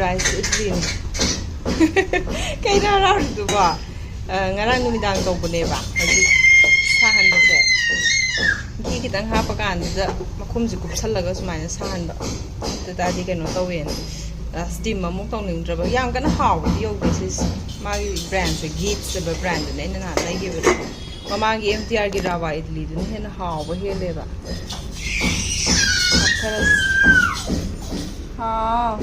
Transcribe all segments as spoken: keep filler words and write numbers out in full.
Rice ꯏꯗꯂꯤꯅꯤ꯫ ꯀꯩꯅꯣ ꯍꯔꯥꯎꯔꯤꯗꯨꯕꯣ? ꯑ, ꯉꯔꯥꯡ ꯅꯨꯃꯤꯗꯥꯡ ꯇꯧꯕꯅꯦꯕ꯫ ꯍꯧꯖꯤꯛ ꯁꯥꯍꯟꯕꯁꯦ꯫ ꯘꯤ ꯈꯤꯇꯪ ꯍꯥꯞꯄ ꯀꯥꯟꯗꯨꯗ ꯃꯈꯨꯝꯁꯦ ꯀꯨꯞꯁꯜꯂꯒ ꯁꯨꯃꯥꯏꯅ ꯁꯥꯍꯟꯕ꯫ ꯑꯗꯨ ꯇꯥꯔꯗꯤ ꯀꯩꯅꯣ ꯇꯧꯋꯦꯅ꯫ ꯑ, steam ꯑꯃꯨꯛ ꯇꯧꯅꯤꯡꯗ꯭ꯔꯕ꯫ ꯌꯥꯝ ꯀꯟꯅ ꯍꯥꯎꯕꯗꯤ ꯌꯧꯗꯦ ꯁꯤꯁꯦ꯫ ꯃꯥꯒꯤ brandꯁꯦ Geats ꯍꯥꯏꯕ brandꯗꯨꯅꯦ ꯑꯩꯅ ꯅꯍꯥꯟ ꯂꯩꯈꯤꯕꯗꯣ꯫ ꯃꯃꯥꯡꯒꯤ M T Rꯒꯤ rava ꯏꯗꯂꯤꯗꯨꯅ ꯍꯦꯟꯅ ꯍꯥꯎꯕ ꯍꯦꯜꯂꯦꯕ꯫ ꯈꯔ ꯍꯥꯎ꯫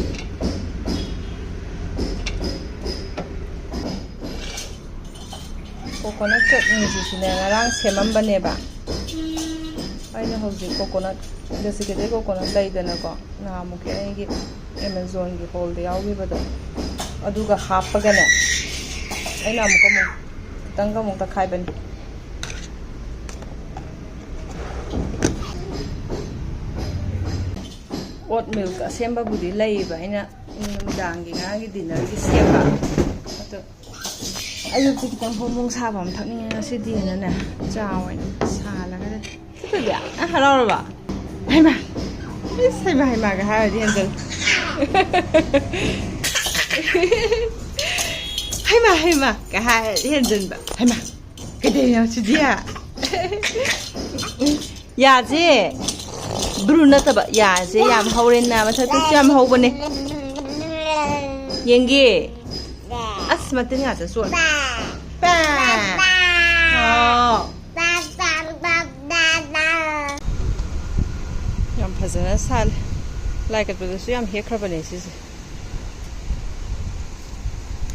Coconut chutneyꯁꯤꯁꯨꯅꯦ, ꯉꯔꯥꯡ ꯁꯦꯝꯃꯝꯕꯅꯦꯕ꯫ ꯑꯩꯅ ꯍꯧꯖꯤꯛ coconut, ꯖꯦꯁꯤꯀꯤꯗꯩ coconut ꯂꯩꯗꯅꯀꯣ, ꯅꯍꯥꯟꯃꯨꯛꯀꯤ ꯑꯩꯒꯤ Amazonꯒꯤ haulꯗ ꯌꯥꯎꯈꯤꯕꯗꯣ, ꯑꯗꯨꯒ ꯍꯥꯞꯄꯒꯅꯦ, ꯑꯩꯅ ꯑꯃꯨꯛꯀ ꯑꯃꯨꯛ ꯈꯤꯇꯪꯒ ꯑꯃꯨꯛ ꯇꯛꯈꯥꯏꯕꯅꯤ꯫ Oat milk ꯑꯁꯦꯝꯕꯕꯨꯗꯤ ꯂꯩꯌꯦꯕ, ꯑꯩꯅ ꯅꯨꯃꯤꯗꯥꯡꯒꯤ, ꯉꯔꯥꯡꯒꯤ dinnerꯒꯤ ꯁꯦꯝꯕ꯫ ꯑꯗꯣ ꯑꯌꯨꯛꯇ ꯈꯤꯇꯪ ꯐꯣꯡ ꯐꯣꯡ ꯁꯥꯕ ꯑꯃ ꯊꯛꯅꯤꯡꯉꯦ ꯉꯁꯤꯗꯤꯅꯅꯦ, ꯆꯥ ꯑꯣꯏꯅ ꯁꯥꯍꯜꯂꯒꯅꯦ꯫ ꯆꯠꯇꯣꯏꯕꯤ, ꯅꯪ ꯍꯔꯥꯎꯔꯕ? ꯍꯩꯃꯥ! ꯏꯁ, ꯍꯩꯃꯥ, ꯍꯩꯃꯥꯒ ꯍꯥꯏꯔꯗꯤ ꯍꯦꯟꯖꯜ-, ꯍꯩꯃꯥ, ꯍꯩꯃꯥꯒ ꯍꯥꯏꯔꯗꯤ ꯍꯦꯟꯖꯟꯕ꯫ ꯍꯩꯃꯥ! ꯀꯩꯗꯧꯔꯤꯅꯣ ꯁꯤꯗꯤ? ꯌꯥꯁꯦ꯫ Blue ꯅꯠꯇꯕ, ꯌꯥꯁꯦ ꯌꯥꯝ ꯍꯧꯔꯦꯅ, ꯃꯊꯛꯇꯁꯨ ꯌꯥꯝ ꯍꯧꯕꯅꯦ꯫ ꯌꯦꯡꯒꯦ꯫ ꯑꯁ, ꯃꯇꯤꯟ ꯉꯥꯛꯇ ꯆꯣꯠꯂꯦ꯫ ꯄꯥ꯫ ꯑꯣ꯫ ꯌꯥꯝ ꯐꯖꯅ ꯁꯥꯠꯂꯦ꯫ ꯂꯥꯏ ꯀꯠꯄꯗꯁꯨ ꯌꯥꯝ ꯍꯦꯛꯈ꯭ꯔꯕꯅꯦ ꯁꯤꯁꯦ꯫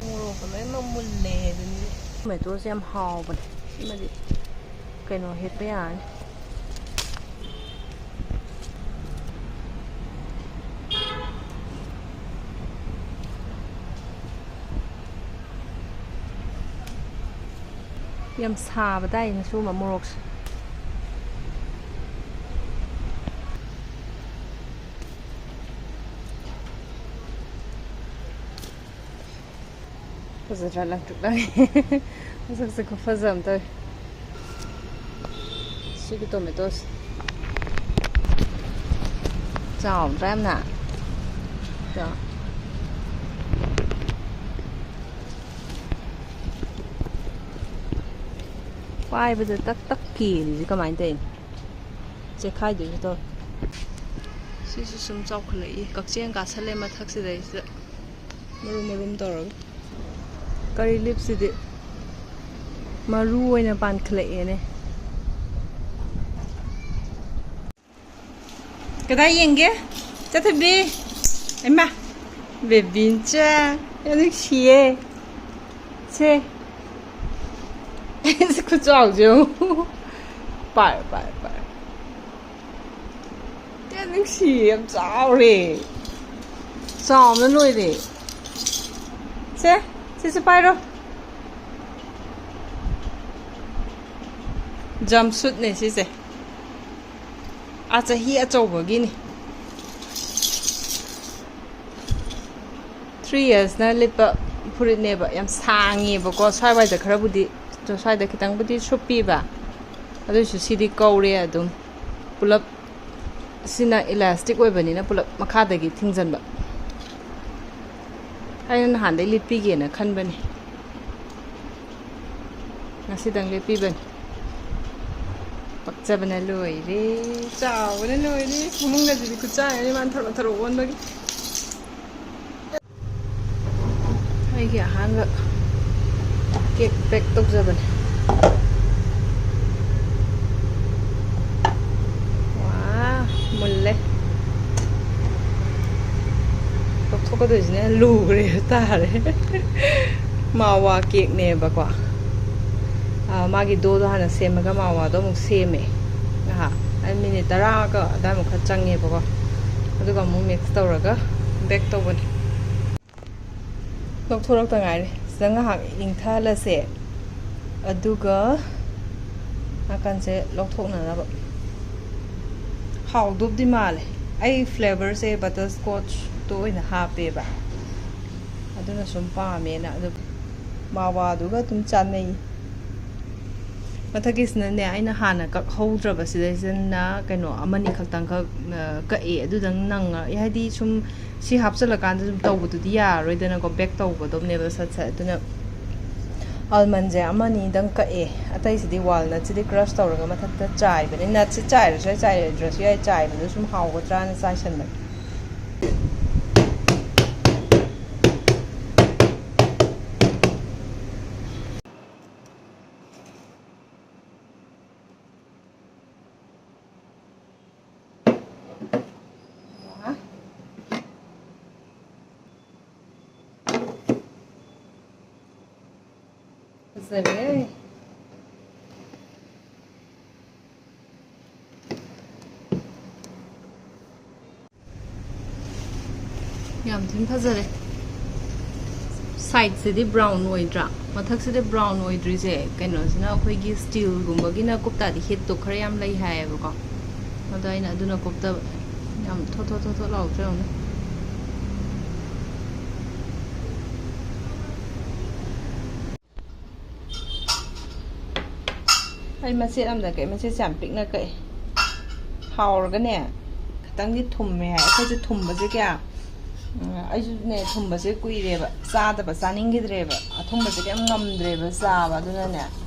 ꯃꯣꯔꯣꯛꯀ ꯂꯣꯏꯅꯃꯛ ꯃꯨꯜꯂꯦ ꯑꯗꯨꯅꯤ꯫ Tomatoꯁꯦ ꯌꯥꯝ ꯍꯥꯎꯕꯅꯦ꯫ ꯁꯤꯃꯗꯤ ꯀꯩꯅꯣ ꯍꯦꯛꯄ ꯌꯥꯔꯅꯤ꯫ ꯌꯥꯝ ꯁꯥꯕ ꯇꯥꯏꯅꯦ ꯁꯤꯒꯨꯝꯕ ꯃꯣꯔꯣꯛꯁꯦ꯫ ꯐꯖꯗ꯭ꯔꯥ? ꯂꯪꯇ꯭ꯔꯤꯛ ꯂꯪꯉꯦ꯫ ꯃꯁꯛꯁꯦ ꯈꯨꯐꯖ ꯑꯃ ꯇꯧꯋꯦ꯫ ꯁꯤꯒꯤ tomatoꯁꯦ ꯆꯥꯎꯗ꯭ꯔꯥ ꯌꯥꯝꯅ? ꯆꯥꯎ꯫ ꯄꯥꯏꯕꯗ ꯇꯛ ꯇꯛ ꯀꯦꯜꯂꯤꯁꯦ ꯀꯃꯥꯏꯅ ꯇꯧꯔꯤꯅꯣ? ꯆꯦꯈꯥꯏꯗꯣꯏꯁꯨ ꯇꯧꯔꯦ꯫ ꯁꯤꯁꯨ ꯁꯨꯝ ꯆꯥꯎꯈꯠꯂꯛꯏ꯫ ꯀꯛꯆꯦꯡ ꯀꯥꯁꯜꯂꯦ ꯃꯊꯛꯁꯤꯗꯩꯁꯤꯗ꯫ ꯃꯔꯨꯝ ꯃꯔꯨꯝ ꯇꯧꯔꯒ꯫ ꯀꯔꯤ ꯂꯤꯞꯁꯤꯗꯤ ꯃꯔꯨ ꯑꯣꯏꯅ ꯄꯥꯟꯈꯠꯂꯛꯑꯦꯅꯦ꯫ ꯀꯗꯥꯏ ꯌꯦꯡꯒꯦ? ꯆꯠꯊꯕꯤ꯫ ꯏꯃꯥ! ꯕꯦꯕꯤꯟꯆꯥ! ꯌꯥꯝ ꯅꯨꯡꯁꯤꯌꯦ꯫ ꯁꯦ꯫ ꯁꯤ ꯈꯨꯆꯥꯎꯁꯦ ꯌꯦꯡꯉꯨ꯫ ꯄꯥꯏ, ꯄꯥꯏ, ꯄꯥꯏ꯫ ꯌꯥꯝ ꯅꯨꯡꯁꯤꯌꯦ, ꯌꯥꯝ ꯆꯥꯎꯔꯦ꯫ ꯆꯥꯎꯅ ꯂꯣꯏꯔꯦ꯫ ꯁꯦ, ꯁꯤꯁꯦ ꯄꯥꯏꯔꯣ꯫ Jumpsuitꯅꯦ ꯁꯤꯁꯦ꯫ ꯑꯥ, ꯆꯍꯤ ꯑꯆꯧꯕꯒꯤꯅꯤ꯫ Three yearsꯅ ꯂꯤꯠꯄ ꯐꯨꯔꯤꯠꯅꯦꯕ꯫ ꯌꯥꯝ ꯁꯥꯡꯉꯦꯕꯀꯣ꯫ ꯁ꯭ꯋꯥꯏꯋꯥꯏꯗ ꯈꯔꯕꯨꯗꯤ, ꯁ꯭ꯋꯥꯏꯗ ꯈꯤꯇꯪꯕꯨꯗꯤ ꯁꯨꯞꯄꯤꯕ꯫ ꯑꯗꯨꯏꯁꯨ ꯁꯤꯗꯤ ꯀꯧꯔꯦ ꯑꯗꯨꯝ꯫ ꯄꯨꯂꯞ ꯁꯤꯅ elastic ꯑꯣꯏꯕꯅꯤꯅ ꯄꯨꯂꯞ ꯃꯈꯥꯗꯒꯤ ꯊꯤꯡꯖꯟꯕ꯫ ꯑꯩꯅ ꯅꯍꯥꯟꯗꯩ ꯂꯤꯠꯄꯤꯒꯦꯅ ꯈꯟꯕꯅꯦ꯫ ꯉꯁꯤꯗꯪ ꯂꯤꯠꯄꯤꯕꯅꯦ꯫ ꯄꯛꯆꯕꯅ ꯂꯣꯏꯔꯦ꯫ ꯆꯥꯎꯕꯅ ꯂꯣꯏꯔꯦ꯫ ꯐꯃꯨꯡꯒꯁꯤꯗꯤ ꯈꯨꯠꯆꯥ ꯑꯃꯅꯤ ꯃꯥꯅ ꯊꯔꯣ ꯊꯔꯣ ꯑꯣꯟꯕꯒꯤ꯫ ꯑꯩꯒꯤ ꯑꯍꯥꯟꯕ cake bake ꯇꯧꯖꯕꯅꯦ꯫ ꯋꯥ, ꯃꯨꯜꯂꯦ꯫ ꯂꯧꯊꯣꯛꯀꯗꯣꯏꯁꯤꯅ ꯂꯨꯈ꯭ꯔꯦ ꯇꯥꯔꯦ꯫ ꯃꯥꯋꯥ cakeꯅꯦꯕꯀꯣ꯫ ꯑꯥ, ꯃꯥꯒꯤ doughꯗꯣ ꯍꯥꯟꯅ ꯁꯦꯝꯃꯒ ꯃꯥꯋꯥꯗꯣ ꯑꯃꯨꯛ ꯁꯦꯝꯃꯦ ꯉꯥꯏꯍꯥꯛ꯫ ꯑꯩ minute ꯇꯔꯥꯒ ꯑꯗꯥꯏꯃꯨꯛ ꯈꯔ ꯆꯪꯉꯦꯕꯀꯣ꯫ ꯑꯗꯨꯒ ꯑꯃꯨꯛ mix ꯇꯧꯔꯒ bake ꯇꯧꯕꯅꯦ꯫ ꯂꯧꯊꯣꯔꯛꯇ ꯉꯥꯏꯔꯤ꯫ ꯁꯤꯗ ꯉꯥꯏꯍꯥꯛ ꯏꯪꯊꯍꯜꯂꯁꯦ꯫ ꯑꯗꯨꯒ ꯅꯥꯀꯟꯁꯦ ꯂꯧꯊꯣꯛꯅꯅꯕ꯫ ꯍꯥꯎꯗꯧꯕꯗꯤ ꯃꯥꯜꯂꯦ꯫ ꯑꯩ flavourꯁꯦ butterscotchꯇꯣ ꯑꯣꯏꯅ ꯍꯥꯞꯄꯦꯕ꯫ ꯑꯗꯨꯅ ꯁꯨꯝ ꯄꯥꯝꯃꯦꯅ꯫ ꯑꯗꯨ ꯃꯥꯋꯥꯗꯨꯒ ꯑꯗꯨꯝ ꯆꯥꯟꯅꯩ꯫ ꯃꯊꯛꯀꯤꯁꯤꯅꯅꯦ, ꯑꯩꯅ ꯍꯥꯟꯅ ꯀꯛꯍꯧꯗ꯭ꯔꯕ ꯁꯤꯗꯩꯁꯤꯅ ꯀꯩꯅꯣ ꯑꯃꯅꯤ ꯈꯛꯇꯪꯈꯛ, ꯑ, ꯀꯛꯑꯦ꯫ ꯑꯗꯨꯗꯪ ꯅꯪꯉ-, ꯍꯥꯏꯗꯤ ꯁꯨꯝ ꯁꯤ ꯍꯥꯞꯆꯤꯜꯂꯀꯥꯟꯗ ꯁꯨꯝ ꯇꯧꯕꯗꯨꯗꯤ ꯌꯥꯔꯔꯣꯏꯗꯅꯀꯣ, bake ꯇꯧꯒꯗꯧꯕꯅꯦꯕ ꯁꯠ ꯁꯠ꯫ ꯑꯗꯨꯅ Almondꯁꯦ ꯑꯃꯅꯤꯗꯪ ꯀꯛꯑꯦ, ꯑꯇꯩꯁꯤꯗꯤ walnutꯁꯤꯗꯤ crush ꯇꯧꯔꯒ ꯃꯊꯛꯇ ꯆꯥꯏꯕꯅꯦ꯫ Nutꯁꯦ ꯆꯥꯏꯔꯁꯨ ꯌꯥꯏ, ꯆꯥꯏꯔꯣꯏꯗ꯭ꯔꯁꯨ ꯌꯥꯏ, ꯆꯥꯏꯕꯗꯣ ꯁꯨꯝ ꯍꯥꯎꯒꯗ꯭ꯔꯥꯅ ꯆꯥꯏꯁꯟꯕꯅꯦ꯫ ꯐꯖꯔꯦ꯫ ꯌꯥꯝ ꯊꯤꯅ ꯐꯖꯔꯦ꯫ Sideꯁꯤꯗꯤ brown ꯑꯣꯏꯗ꯭ꯔꯥ? ꯃꯊꯛꯁꯤꯗꯤ brown ꯑꯣꯏꯗ꯭ꯔꯤꯁꯦ, ꯀꯩꯅꯣꯁꯤꯅ, ꯑꯩꯈꯣꯏꯒꯤ steelꯒꯨꯝꯕꯒꯤꯅ ꯀꯨꯞꯇꯥꯗꯤ heatꯇꯣ ꯈꯔ ꯌꯥꯝ ꯂꯩ ꯍꯥꯏꯌꯦꯕꯀꯣ꯫ ꯑꯗꯣ ꯑꯩꯅ ꯑꯗꯨꯅ ꯀꯨꯞꯇꯕ꯫ ꯌꯥꯝ ꯊꯣꯠ ꯊꯣꯠ ꯊꯣꯠ ꯊꯣꯠ ꯂꯥꯎꯗ꯭ꯔꯥ ꯌꯦꯡꯉꯨꯅꯦ꯫ ꯑꯩ ꯃꯆꯦꯠ ꯑꯃꯗ ꯀꯛꯑꯦ, ꯃꯆꯦꯠꯁꯦ ꯌꯥꯝ ꯄꯤꯛꯅ ꯀꯛꯑꯦ꯫ ꯍꯥꯎꯔꯒꯅꯦ, ꯈꯤꯇꯪꯗꯤ ꯊꯨꯝꯃꯦ ꯍꯥꯏ꯫ ꯑꯩꯈꯣꯏꯁꯦ ꯊꯨꯝꯕꯁꯦ ꯀꯌꯥ, ꯎꯝ, ꯑꯩꯁꯨꯅꯦ, ꯊꯨꯝꯕꯁꯦ ꯀꯨꯏꯔꯦꯕ ꯆꯥꯗꯕ, ꯆꯥꯅꯤꯡꯈꯤꯗ꯭ꯔꯦꯕ꯫ ꯑꯊꯨꯝꯕꯁꯦ ꯀꯌꯥꯝ ꯉꯝꯗ꯭ꯔꯦꯕ ꯆꯥꯕ꯫ ꯑꯗꯨꯅꯅꯦ,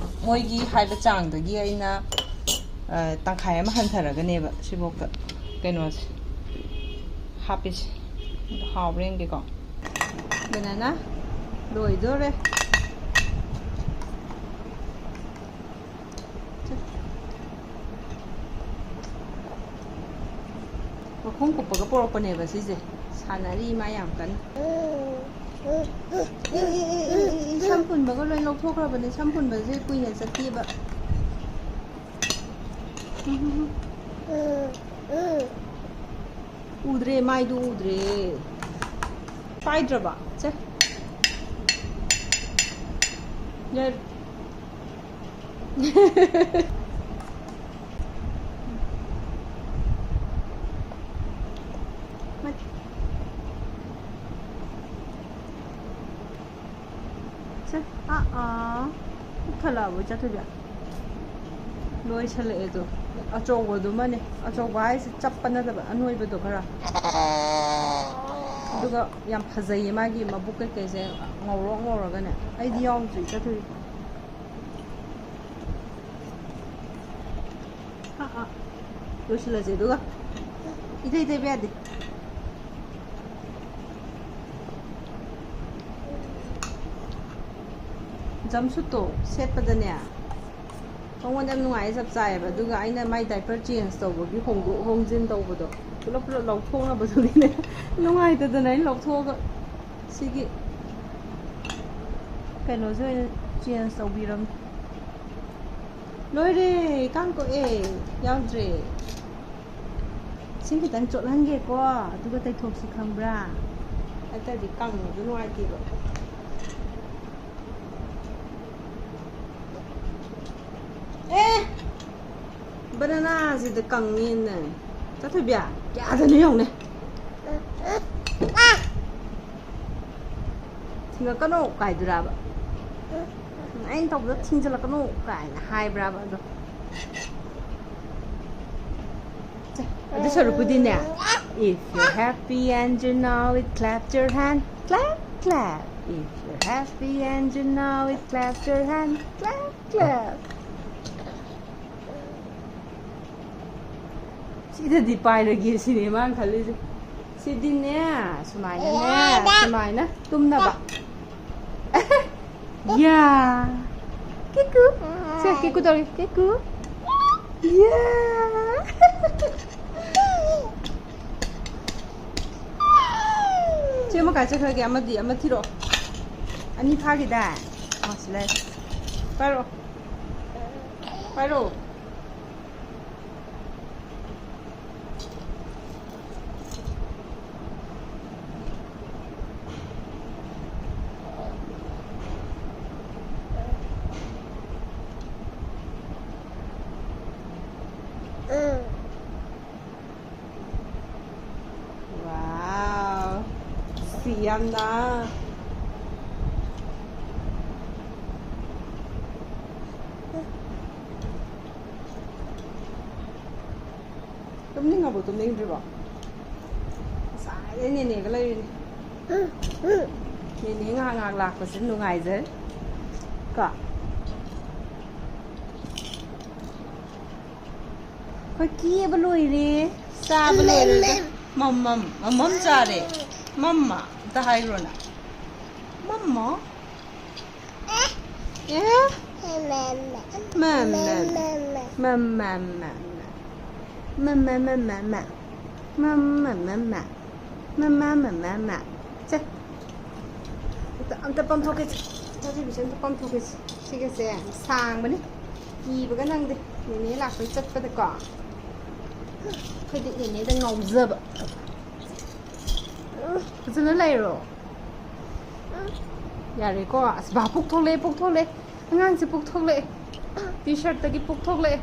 ꯃꯣꯏꯒꯤ ꯍꯥꯏꯕ ꯆꯥꯡꯗꯒꯤ ꯑꯩꯅ, ꯑ, ꯇꯪꯈꯥꯏ ꯑꯃ ꯍꯟꯊꯔꯒꯅꯦꯕ ꯁꯤꯐꯧꯗ ꯀꯩꯅꯣꯁꯦ ꯍꯥꯞꯄꯤꯁꯦ꯫ ꯑꯗꯣ ꯍꯥꯎꯕ꯭ꯔꯥ ꯌꯦꯡꯒꯦꯀꯣ꯫ Banana ꯂꯣꯏꯗꯣꯔꯦ꯫ ꯃꯈꯣꯡ ꯀꯨꯞꯄꯒ ꯄꯣꯔꯛꯄꯅꯦꯕ ꯁꯤꯁꯦ꯫ ꯁꯥꯟꯅꯔꯤ ꯃꯥ ꯌꯥꯝ ꯀꯟꯅ꯫ ꯑꯦ, ꯑꯦ, ꯑꯦ, ꯁꯝ ꯄꯨꯟꯕꯒ ꯂꯣꯏ ꯂꯧꯊꯣꯛꯈ꯭ꯔꯕꯅꯦ꯫ ꯁꯝ ꯄꯨꯟꯕꯁꯦ ꯀꯨꯏꯅ ꯆꯠꯇꯦꯕ꯫ ꯎꯗ꯭ꯔꯦ, ꯃꯥꯏꯗꯨ ꯎꯗ꯭ꯔꯦ꯫ ꯄꯥꯏꯗ꯭ꯔꯕ? ꯁꯦ꯫ ꯌꯥꯔꯦ꯫ ꯃꯥꯏ꯫ ꯁꯦ꯫ ꯑꯥ, ꯑꯥ꯫ ꯄꯨꯛ ꯊꯜꯂꯛꯑꯕꯣ, ꯏꯆꯥꯊꯣꯏꯕꯤ? ꯂꯣꯏꯁꯜꯂꯛꯑꯦ ꯑꯗꯣ꯫ ꯑꯆꯧꯕꯗꯨꯃꯅꯦ꯫ ꯑꯆꯧꯕ ꯍꯥꯏꯁꯦ ꯆꯞꯄ ꯅꯠꯇꯕ, ꯑꯅꯣꯏꯕꯗꯣ ꯈꯔ꯫ ꯑꯗꯨꯒ ꯌꯥꯝ ꯐꯖꯩꯌꯦ ꯃꯥꯒꯤ ꯃꯕꯨꯛ ꯀꯩꯀꯩꯁꯦ, ꯉꯧꯔꯣꯛ ꯉꯧꯔꯒꯅꯦ꯫ ꯑꯩꯗꯤ ꯌꯥꯎꯗ꯭ꯔꯤ ꯆꯠꯇꯣꯏ꯫ ꯑꯥ, ꯑꯥ꯫ ꯂꯣꯏꯁꯤꯜꯂꯁꯦ ꯑꯗꯨꯒ꯫ ꯏꯇꯩ ꯇꯩꯕ ꯌꯥꯗꯦ꯫ ꯖꯝꯁꯨꯠꯇꯣ ꯁꯦꯠꯄꯗꯅꯦ ꯃꯉꯣꯟꯗ ꯌꯥꯝ ꯅꯨꯡꯉꯥꯏꯌꯦ, ꯆꯞ ꯆꯥꯏꯌꯦꯕ꯫ ꯑꯗꯨꯒ ꯑꯩꯅ ꯃꯥꯏ diaper change ꯇꯧꯕꯒꯤ ꯍꯣꯡꯗꯣꯛ ꯍꯣꯡꯖꯤꯟ ꯇꯧꯕꯗꯣ, ꯄꯨꯂꯞ ꯄꯨꯂꯞ ꯂꯧꯊꯣꯛꯅꯕꯗꯨꯒꯤꯅꯦ ꯅꯨꯡꯉꯥꯏꯇꯗꯅ ꯑꯩꯅ ꯂꯧꯊꯣꯛꯑꯒ ꯁꯤꯒꯤ ꯀꯩꯅꯣꯁꯦ ꯑꯣꯏꯅ change ꯇꯧꯕꯤꯔꯝꯃꯦ꯫ ꯂꯣꯏꯔꯦ, ꯀꯥꯡ ꯀꯣꯛꯑꯦ, ꯌꯥꯎꯗ꯭ꯔꯦ꯫ ꯏꯁꯤꯡ ꯈꯤꯇꯪ ꯆꯣꯠꯍꯟꯒꯦꯀꯣ, ꯑꯗꯨꯒ ꯇꯩꯊꯣꯛꯁꯤ, ꯈꯪꯕ꯭ꯔꯥ? ꯅꯠꯇ꯭ꯔꯗꯤ ꯀꯪꯕꯗꯣ ꯅꯨꯡꯉꯥꯏꯇꯦꯕ꯫ ꯑꯦ! Banana ꯁꯤꯗ ꯀꯪꯅꯤꯅ꯫ ꯆꯥꯊꯣꯏꯕꯤ, ꯀꯌꯥꯗꯅꯣ ꯌꯦꯡꯉꯨꯅꯦ꯫ "ꯊꯤꯡꯉꯛꯀꯅꯣ" ꯀꯥꯏꯗꯨꯔꯥꯕ? "ꯑꯩꯅ ꯇꯧꯕꯗ ꯊꯤꯡꯖꯤꯜꯂꯛꯀꯅꯣ" ꯀꯥꯏꯅ ꯍꯥꯏꯕ꯭ꯔꯥꯕ ꯑꯗꯣ? ꯁꯦ, ꯑꯗꯨ ꯁꯔꯨꯛꯄꯨꯗꯤꯅꯦ, "If you're happy and you know it, clap your hand, clap, clap. If you're happy and you know it, clap your hand, clap, clap." ꯁꯤꯗꯗꯤ ꯄꯥꯏꯔꯒꯦ ꯁꯤꯅꯦ ꯃꯥꯅ ꯈꯜꯂꯤꯁꯦ꯫ ꯁꯤꯗꯤꯅꯦ, ꯁꯨꯃꯥꯏꯅꯅꯦ, ꯁꯨꯃꯥꯏꯅ ꯇꯨꯝꯅꯕ꯫ ꯌꯥ꯫ ꯀꯤꯀꯨ꯫ ꯁꯦ, ꯀꯤꯀꯨ ꯇꯧꯔꯤ꯫ ꯀꯤꯀꯨ꯫ ꯌꯥ꯫ ꯆꯦ, ꯑꯃ ꯀꯥꯏ ꯆꯠꯈ꯭ꯔꯒꯦ? ꯑꯃꯗꯤ, ꯑꯃ ꯊꯤꯔꯛꯑꯣ꯫ ꯑꯅꯤ ꯐꯥꯈꯤꯗꯥꯏ? ꯑꯣ, ꯁꯤ ꯂꯩꯔꯦ꯫ ꯄꯥꯏꯔꯛꯑꯣ꯫ ꯄꯥꯏꯔꯛꯑꯣ꯫ Wow. ꯁꯤ ꯌꯥꯝꯅ꯫ ꯇꯨꯝꯅꯤꯡꯉꯕꯣ, ꯇꯨꯝꯅꯤꯡꯗ꯭ꯔꯤꯕꯣ? ꯉꯁꯥꯏ ꯑꯩ ꯅꯦꯅꯦꯒ ꯂꯩꯔꯤꯅꯦ꯫ ꯅꯦꯅꯦ ꯉꯥꯏꯍꯥꯛ ꯉꯥꯏꯍꯥꯛ ꯂꯥꯛꯄꯁꯦ ꯅꯨꯡꯉꯥꯏꯖꯔꯦ꯫ ꯀꯣ? ꯑꯩꯈꯣꯏ ꯀꯦꯕ ꯂꯣꯏꯔꯦ, ꯆꯥꯕ ꯂꯣꯏꯔꯒ꯫ ꯃꯝꯃꯝ, ꯃꯝꯃꯝ ꯆꯥꯔꯦ꯫ ꯃꯝꯃ ꯑꯝꯇ ꯍꯥꯏꯈ꯭ꯔꯣꯅ꯫ ꯃꯝꯃ꯫ ꯑꯦ? ꯃꯝꯃ꯫ ꯃꯝꯃ, ꯃꯝꯃ, ꯃꯝꯃ꯫ ꯃꯝꯃ, ꯃꯝꯃ, ꯃꯝꯃ꯫ ꯃꯝꯃ, ꯃꯝꯃ꯫ ꯃꯃꯥ, ꯃꯃꯥ, ꯃꯃꯥ꯫ ꯁꯦ꯫ ꯑꯝꯇ, ꯑꯝꯇ ꯄꯝꯊꯣꯛꯀꯦꯁꯦ꯫ ꯆꯥꯕꯤꯕꯤꯁꯦ ꯑꯝꯇ ꯄꯝꯊꯣꯛꯀꯦꯁꯦ꯫ ꯁꯤꯒꯁꯦ ꯌꯥꯝ ꯁꯥꯡꯕꯅꯤ꯫ ꯀꯤꯕꯒ ꯅꯪꯗꯦ꯫ ꯅꯦꯅꯦ ꯂꯥꯛꯄꯩ ꯆꯠꯄꯗꯀꯣ꯫ ꯑꯩꯈꯣꯏꯗꯤ ꯅꯦꯅꯦꯗ ꯉꯥꯎꯖꯕ꯫ ꯐꯖꯅ ꯂꯩꯔꯣ꯫ ꯌꯥꯔꯦꯀꯣ꯫ ꯑꯁ, ꯕꯥ, ꯄꯨꯛ ꯊꯣꯛꯂꯛꯑꯦ, ꯄꯨꯛ ꯊꯣꯛꯂꯛꯑꯦ꯫ ꯑꯉꯥꯡꯁꯦ ꯄꯨꯛ ꯊꯣꯛꯂꯛꯑꯦ꯫ ꯇꯤ ꯁꯥꯔꯠꯇꯒꯤ ꯄꯨꯛ ꯊꯣꯛꯂꯛꯑꯦ꯫